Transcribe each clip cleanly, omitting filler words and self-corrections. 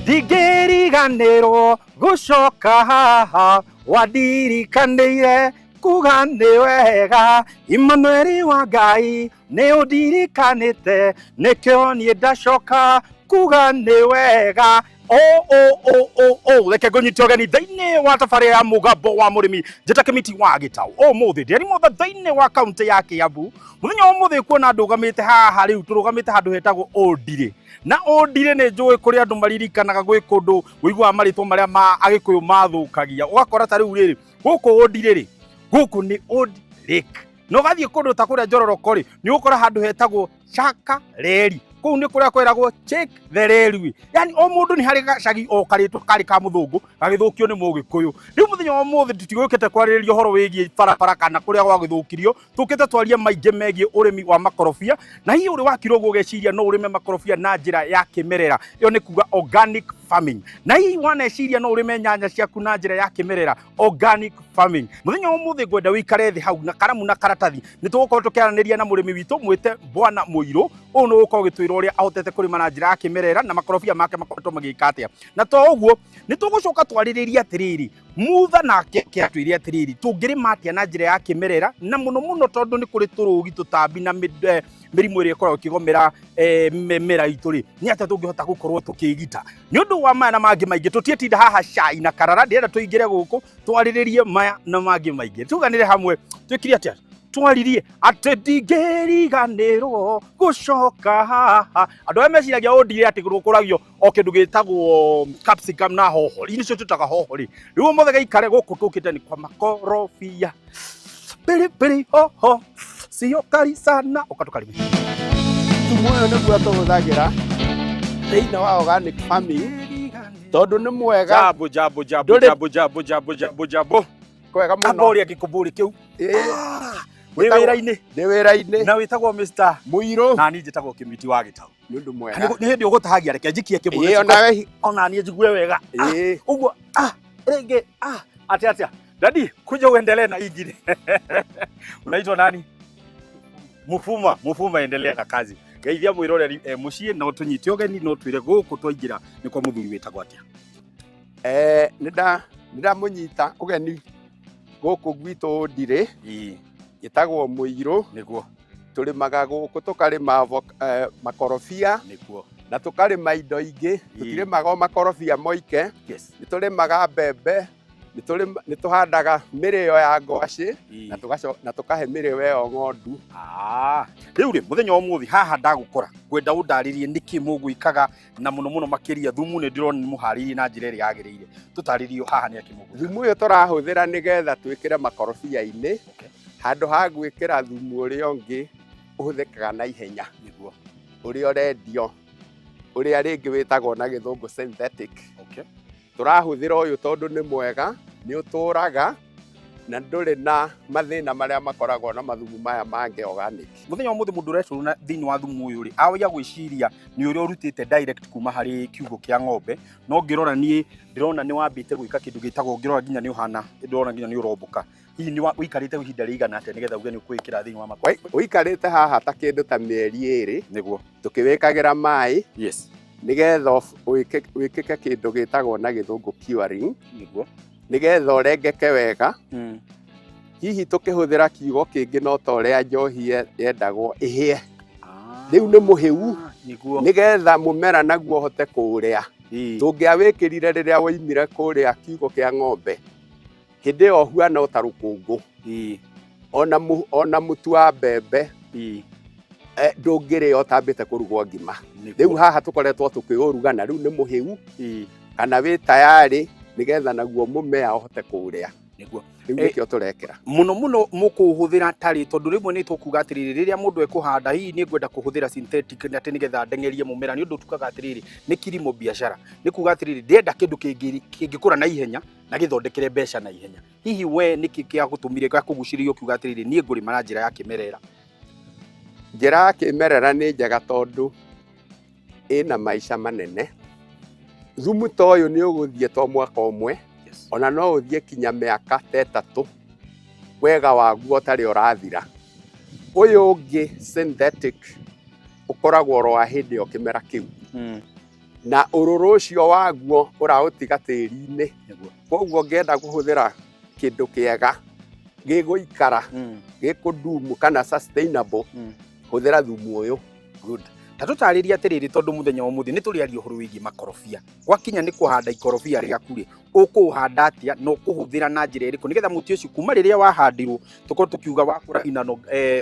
Ndingĩriganĩrwo gũcoka haha, wandirikanĩire kuga nĩ wega. Imanueli wa Ngai, nĩ ũndirikanĩte, nĩkĩo niĩ ndacoka kuga nĩ wega. O o o o o, reke ngũnyite ũgeni thĩinĩ wa tabarĩra ya Mũgambo wa Mũrĩmi. Njĩta Kĩmiti wa Gĩtaũ. Ũmũthĩ ndĩrĩ mothe thĩinĩ wa kaunti ya Kĩambu. Mũthenya wa ũmũthĩ kuona ndũgamĩte haha, rĩu tũrũgamĩte handũ hetagwo Ũndirĩ. Na Ũndirĩ nĩ njũĩ kũrĩ andũ maririkanaga gwĩ kũndũ ũiguaga marĩtwa marĩa ma Agĩkũyũ mathũkagia, ũgakora ta rĩu rĩrĩ gũkũ Ũndirĩ rĩ, gũkũ nĩ Old Lake. Na ũgathiĩ kũndũ ta kũrĩa Njororoko rĩ, nĩ ũgũkora handũ hetagwo Chaka Reri, kũu nĩ kũrĩa kwĩragwo Check the Railway. Yani o mũndũ nĩ harĩ gacagi o karĩtwa karĩ ka mũthũngũ gagĩthũkio nĩ mũgĩkũyũ. Rĩu mũthenya wa ũmũthĩ tũtigũkĩte kwarĩrĩria ũhoro wĩgiĩ barabara kana kũrĩa gwagĩthũkirio, tũkĩte twarie maingĩ megiĩ ũrĩmi wa makorobia. Na hihi ũrĩ wakira ũguo ũgeciria no ũrĩme makorobia na njĩra ya kĩmerera, ĩyo nĩ kuga organic farming. Na hihi waneciria no ũrĩme nyanya ciaku na njĩra ya kĩmerera, organic farming. Mũthenya wa ũmũthĩ ngwenda ũikare thĩ hau na karamu na karatathi, nĩ tũgũkorwo tũkĩaranĩria na mũrĩmi witũ mwĩte Bwana Mũirũ. Ũyũ nĩ ũgũkorwo ũgĩtwĩra ũrĩa ahotete kũrĩma na njĩra ya kĩmerera na makorobia make makoretwo magĩka atĩa. Na to ũguo, nĩ tũgũcoka twarĩrĩrie atĩrĩrĩ, Mutha nake atwĩre atĩrĩrĩ, tũngĩrĩma atĩa na njĩra ya kĩmerera, na mũno mũno tondũ nĩ kũrĩ tũrũgi, tũtambi na mĩrimũ ĩrĩa ĩkoragwo ĩkĩgomera mĩmera itũ rĩ, nĩ atĩa tũngĩhota gũkorwo tũkĩgita. Nĩ ũndũ wa maya na mangĩ maingĩ, tũtiĩtinda haha cai na karara, ndĩrenda tũingĩre gũkũ twarĩrĩrie maya na mangĩ maingĩ, tuganĩre hamwe. Twĩkire atĩa? Twaririe atĩ ndingĩriganĩrwo gũcoka haha. Andũ arĩa meciragia ũndire atĩ gũkũragio o kĩndũ gĩtagwo capsicum na hoho, icio twĩtaga hoho rĩ, rĩu ũmũthĩ gaikare gũkũ tũkĩte nĩ kwa makorobia, pilipili hoho sio kali sana, ũka tũkarĩme. Thumu ũyũ nĩguo tũhũthagĩra thĩinĩ wa organic farming tondũ nĩ mwega. Jambo, jambo, jambo. Jambo, jambo, jambo, jambo, jambo. Kwega amba mũno. Ũrĩa gĩkũmbũrĩ kĩu. Ĩĩ. Wĩ wĩra-inĩ? Ndĩ wĩra-inĩ. Na wĩtagwo Mr. Mũirũ. Na niĩ njĩtagwo Kĩmiti wa Gĩtaũ. Nĩ ũndũ mwega. Nĩ hĩndĩ ũgũtahagia, reke njikie kĩmwe. Ĩĩ, onawe. Ona niĩ njigue wega. Ĩĩ. Ũguo rĩngĩ atĩa atĩa dadi, kuja uendelee na ingine. Unaitwa nani? Mufuma. Mufuma, endelea na kazi. Geithia mwĩroreri mũciĩ no tũnyite ũgeni, no twĩre gũkũ twaingĩra nĩ kwa mũthuri wĩtagwo atĩa? Nĩ ndamũnyita ũgeni gũkũ gwitũ Ndirĩ. Njĩtagwo Mũirũ. Tũrĩmaga gũkũ, tũkarĩma makorobia na tũkarĩma indo ingĩ. Tũtirĩmaga o makorobia moike, nĩ tũrĩmaga mbembe, nĩ tũhandaga mĩrĩo ya ngwacĩ na tũkahe mĩrĩo ĩyo ng'ondu. Rĩu rĩ, mũthenya wa ũmũthĩ haha ndagũkora, ngwenda ũndarĩrie nĩkĩ mũgwĩkaga, na mũno mũno makĩria thumu nĩ ndĩrona nĩ mũharĩirie na njĩra ĩrĩa yagĩrĩire. Tũtarĩrie haha nĩ akĩ mũgwĩkaga. Thumu ũyũ tũrahũthĩra nĩgetha twĩkĩre makorobia-inĩ handũ ha gwĩkĩra thumu ũrĩa ũngĩ ũhũthĩkaga na ihenya, ũrĩa ũrendio, ũrĩa rĩngĩ wĩtagwo na gĩthũngũ synthetic. Tũrahũthĩra ũyũ tondũ nĩ mwega, nĩ ũtũraga na ndũrĩ na mathĩna marĩa makoragwo na mathumu maya mangĩ organic. Mũthenya wa mũthĩ mũndũ ũrecũrũna thĩinĩ wa thumu ũyũ rĩ, awaiya gwĩciria nĩ ũrĩa ũrutĩte direct kuma harĩ kiugũ kĩa ng'ombe, no ngĩrora niĩ ndĩrona nĩ wambĩte gwĩka kĩndũ gĩtagwo, ngĩrora nginya nĩ ũhana, ndĩrona nginya nĩ ũrombũka. Hihi nĩ ũikarĩte ihinda rĩigana atĩa nĩgetha uge nĩ ũkwĩkĩra thĩinĩ wa makorobia? Ũikarĩte haha ta kĩndũ ta mĩeri 2. Tũkĩwĩkagĩra maĩ nĩgetha wĩkĩke kĩndũ gĩtagwo na gĩthũngũ curing, nĩgetha ũrengeke wega. Hihi tũkĩhũthĩra kiugo kĩngĩ no ta ũrĩa njohi yendagwo ĩhĩe. Rĩu nĩ mũhĩu, nĩgetha mũmera naguo ũhote kũũrĩa. Tũngĩawĩkĩrire rĩrĩa woimire kũrĩa kiugo kĩa ng'ombe, hĩndĩ ĩyo ũhuana o ta rũkũngũ. Ona mũtu wa mbembe ndũngĩrĩo ũtambĩte kũrugwo ngima. Rĩu haha tũkoretwo tũkĩũruga na rĩu nĩ mũhĩu kana wĩ tayarĩ nĩgetha naguo mũmea ũhote kũũrĩa. Rĩu nĩkĩo tũrekĩra. Mũno mũno mũkũhũthĩra tarĩ tondũ rĩmwe nĩ tũkuga atĩrĩrĩ, rĩrĩa mũndũ ekũhanda, hihi nĩ ngwenda kũhũthĩra synthetic atĩ nĩgetha ndeng'erie mũmera, nĩ ũndũ tugaga atĩrĩrĩ, nĩ kilimo biashara, nĩ kuga atĩrĩrĩ, ndĩrenda kĩndũ kĩngĩkũra na ihenya na gĩthondekere mbeca na ihenya. Hihi we nĩkĩ gĩagũtũmire gĩakũgucĩrĩria ũkiuga atĩrĩrĩ, niĩ ngũrĩma na njĩra ya kĩmerera? Njĩra ya kĩmerera nĩ njega tondũ ĩna maica manene. Thumu ta ũyũ nĩ ũgũthiĩ to mwaka ũmwe, ona no ũthiĩ kinya mĩaka ta 3, wega waguo ũtarĩ ũrathira. Ũyũ ũngĩ synthetic ũkoragwo oro wa hĩndĩ ĩyo kĩmera kĩu. Na ũrũrũ ũcio waguo ũraũtiga tĩri-inĩ. Koguo ũngĩenda kũhũthĩra kĩndũ kĩega gĩgũikara, gĩkũdumu kana sustainable, hũthĩra thumu ũyũ. Good. Ta tũtarĩrie atĩrĩrĩ, tondũ mũthenya wa ũmũthĩ nĩ tũrĩaria ũhoro wĩgiĩ makorobia. Gwakinya nĩ kũhanda ikorobia rĩaku rĩ, ũkũũhanda atĩa na ũkũhũthĩra na njĩra ĩrĩkũ nĩgetha mũtĩ ũcio kuma rĩrĩa wahandirwo tũkorwo tũkiuga wakũra in an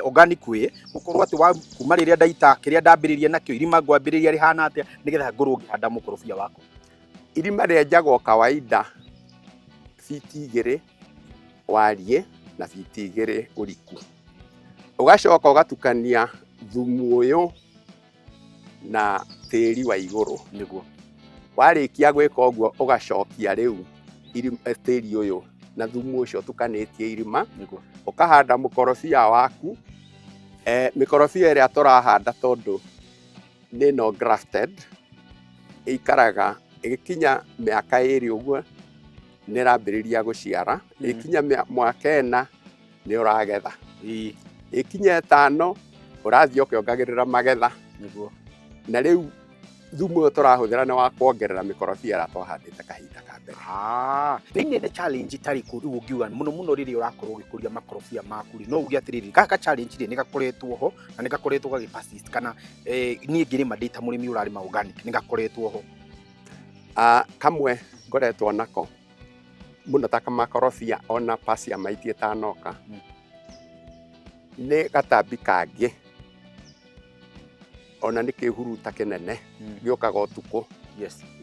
organic way, ũkorwo atĩ wa kuma rĩrĩa ndaita kĩrĩa ndambĩrĩria nakĩo irima ngwambĩrĩria rĩhana atĩa nĩgetha ngorwo ngĩhanda mũkorobia wakwa. Irima rĩenjagwo kawaida fiti 2 wariĩ na fiti 2 ũriku. Ũgacoka ũgatukania thumu ũyũ na tĩri wa igũrũ. Nĩguo. Warĩkia gwĩka ũguo ũgacokia rĩu tĩri ũyũ na thumu ũcio ũtukanĩtie irima. Nĩguo. Ũkahanda mũkorobia waku. Mĩkorobia ĩrĩa tũrahanda tondũ nĩ no grafted, ĩikaraga ĩgĩkinya mĩaka 2 ũguo nĩ ĩrambĩrĩria gũciara. Ĩkinya mwaka 4 nĩ ũragetha. Ĩkinya 5 ũrathiĩ ũkĩongagĩrĩra magetha. Nĩguo. Na rĩu thumu ũyũ tũrahũthĩra nĩ wa kuongerera mĩkorobia ĩrĩa twahandĩte kahinda ka mbere. Thĩinĩ nĩ challenge itarĩ kũ rĩu ũngiuga mũno mũno rĩrĩa ũrakorwo ũgĩkũria makorobia maku rĩ, no uge atĩrĩrĩ, gaka challenge rĩ nĩ gakoretwo ho na nĩ gakoretwo gagĩ persist kana niĩ ngĩrĩma ndĩ ta mũrĩmi ũrarĩma organic nĩ gakoretwo ho. Kamwe ngoretwo nako mũno ta makorobia ona pacia maiti ĩtanoka, nĩ gatambi kangĩ ona nĩ kĩhuruta kĩnene gĩũkaga ũtukũ.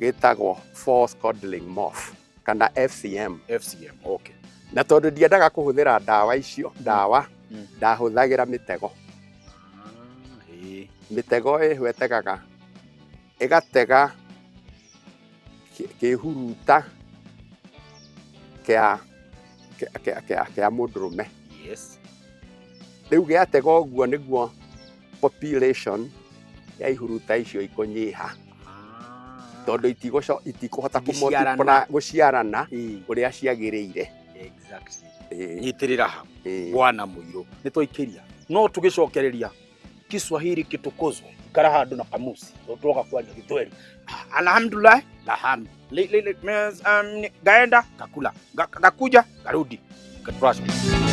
Gĩtagwo false codling moth kana FCM. FCM, okay. Na tondũ ndiendaga kũhũthĩra ndawa icio, ndawa ndahũthagĩra mĩtego. Mĩtego ĩhwetegaga ĩgatega kĩhuruta kĩa mũndũrũme. Rĩu gĩatega ũguo nĩguo population ya ihuruta icio ikũnyiha. Tondũ itikũhota gũciarana ũrĩa ciagĩrĩire. Nyitĩrĩra hau bwana mũirũ, nĩ twaikĩria no tũgĩcokereria Kiswahili kitukuzwe, ikara handũ na kamusi tũroka kwaria Gĩthweri. Alhamdulillah lahamu gaenda gakula gakuja garudi gaturacoka.